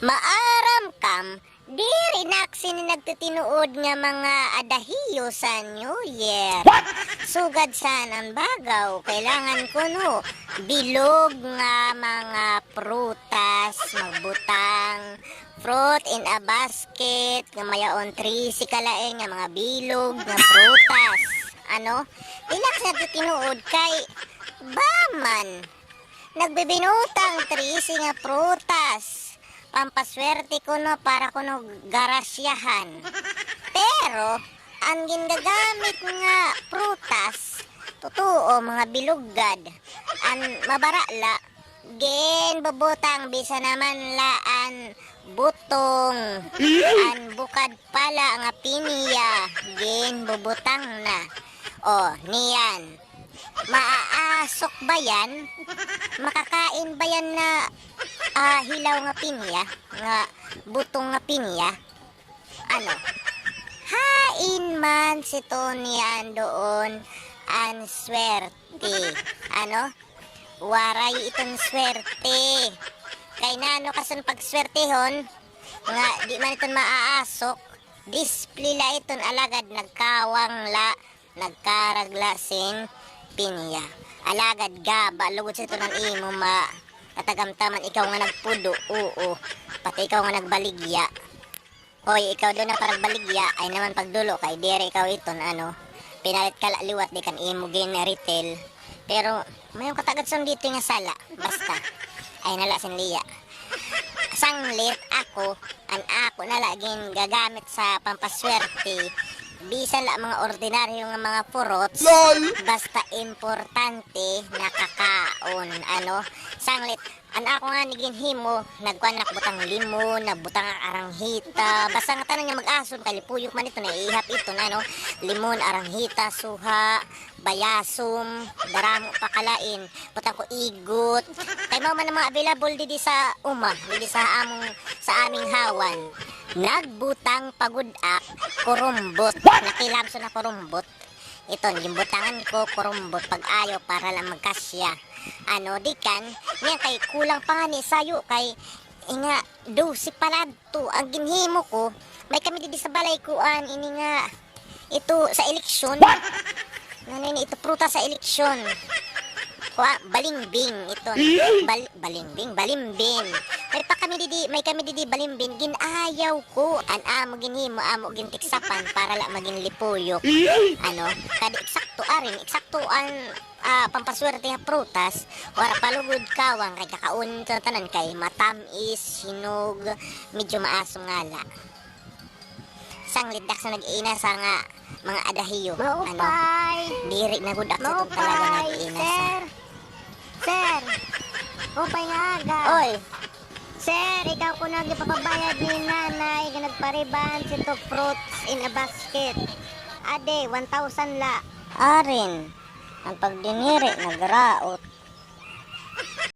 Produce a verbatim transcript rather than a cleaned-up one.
Maaram kam, diri na ak sini nagtitinuod nga mga adahiyo sa New Year. Sugad san an bagaw, kailangan kuno bilog nga mga prutas, magbutang, fruit in a basket, nga mayaon trese ka lain nga mga bilog nga prutas. Ano? Diri na ak sini nagtitinuod kay ba man. Nagbibinutang trese nga prutas. Pampaswerte kuno para kuno garasyahan. Pero, an gingagamit nga prutas, totoo, mga bilog gad. An mabara la, ginbubutang bisan naman la an butong, an bukad pala nga pinya, ginbubutang na. O, niyan. Maaasok ba yan? Makakain ba yan na, ah, hilaw nga pinya? Nga butong nga pinya? Ano? Hain man si Tony andoon an swerte. Ano? Waray iton swerte. Kay nano kason pagswertehon, nga di man iton maaasok, display la iton alagad nagkawang la, nagkarag la sin pinya. Alagad gaba lugod sa iton an imo ma-, katagamtaman ikaw nga nagpudo, oo. Pati ikaw nga nagbaligya. Hoy, ikaw daw na paragbaligya, ay naman pagdulo kay diri ikaw iton, ano, pinalit ka la liwat di kan imo gin-retail. Pero, mayon ka tagad son dito nga sala, basta. Ay nala sin liya. Sanglit ako, an ako na la gingagamit sa pampaswerte, bisan la mga ordinaryo nga mga purots, basta importante nakakaon, ano. Sanglit, an ako ngani ginhimo, nagkuan ak butang limon, nagbutang ak aranghita, basta nga tanan nga mag-asom, kay lipuyok man ito, naiihap ito na, no? Limon, aranghita, suha, bayasom, daramo pa kalain, butang ko igot. Kay mao man an mga available didi sa uma, didi sa among, sa aming hawan. Nagbutang pa gud ak kurumbot. Nakilabso na kurumbot. Iton, ginbutangan ko kurumbot pag-ayo para lang magkasya. Ano, di kan, niyan kay kulang pa ngani sayo kay, inga, dose pa ladto an ginhimo ko. May kami didi sa balay kuan, ini nga, ito sa eleksyon. Ano ini, ito prutas sa eleksyon. Kuan, balingbing, ito. Bal-, balingbing, balimbin. May pa kami didi, may kami didi balimbin, gin-ayaw ko. An amo ginhimo, amo gintiksapan para la magin lipuyok. Ano? Kadi eksakto, arin, eksakto an, ah, pampaswerte ha prutas, wara pa lugod kawang kay kakaunon ta tanan kay matam-is, hinog, medyo maasom ngala. Sanglit da ak sa nag-iinasa nga mga adahiyo. Ano, diri na gud ako talaga nag-iinasa. Sir. Sir. Maupay nga aga. Oy. Sir, ikaw kuno an gipapabayad ni nanay nga nagpariban sito fruits in a basket. Adi, one thousand la. Arin, an pagdiniri nagraot.